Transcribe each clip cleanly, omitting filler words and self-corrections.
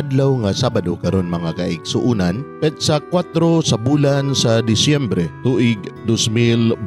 Adlaw nga Sabado karon, mga kaigsuonan, petsa 4 sa bulan sa Disyembre, tuig 2021.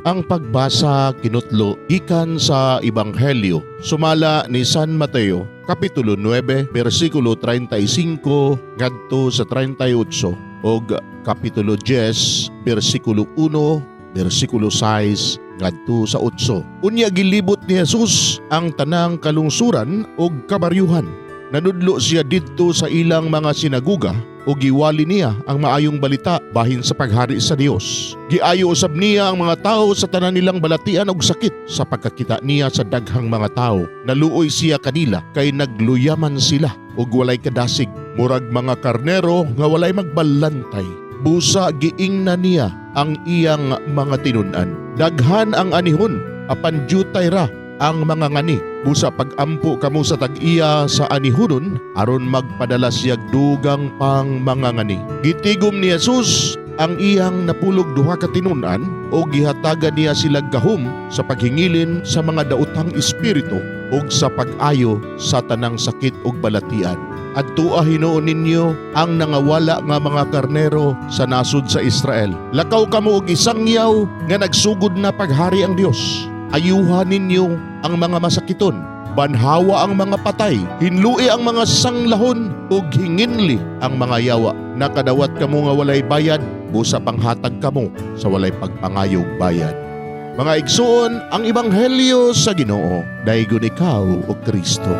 Ang pagbasa kinutlo gikan sa Ebanghelyo sumala ni San Mateo, kapitulo 9, bersikulo 35 ngadto sa 38 ug kapitulo 10, bersikulo 1, bersikulo 6 ngadto sa 8. Unya gilibot ni Jesus ang tanang kalungsuran ug kabaryuhan. Nanudlo siya didto sa ilang mga sinaguga ug giwali niya ang maayong balita bahin sa paghari sa Dios. Giayo usab niya ang mga tawo sa tanan nilang balatian ug sakit. Sa pagkakita niya sa daghang mga tawo, naluoy siya kanila kay nagluyaman sila ug walay kadasig, murag mga karnero nga walay magbalantay. Busa giingnan niya ang iyang mga tinun-an. "Daghan ang anihon, apan dyutay ra ang mangangani. Busa pag-ampo kamo sa tag-iya sa anihunon aron magpadala siya dugang pang mangangani." Gitigom ni Jesus ang iyang 12 ka tinun-an o gihatagan niya sila gahom sa paghingilin sa mga daotang espiritu ug sa pag-ayo sa tanang sakit ug balatian. Adtua hinuon ninyo ang nangawala nga mga karnero sa nasod sa Israel. Lakaw kamo og isangyaw nga nagsugod na paghari ang Dios. Ayuha ninyo ang mga masakiton, banhawa ang mga patay, hinlui ang mga sanglahon ug hinginli ang mga yawa. Nakadawat kamo nga walay bayad, busa panghatag kamo sa walay pagpangayog bayad. Mga igsoon, ang ebanghelyo sa Ginoo. Daygon ikaw, o Kristo.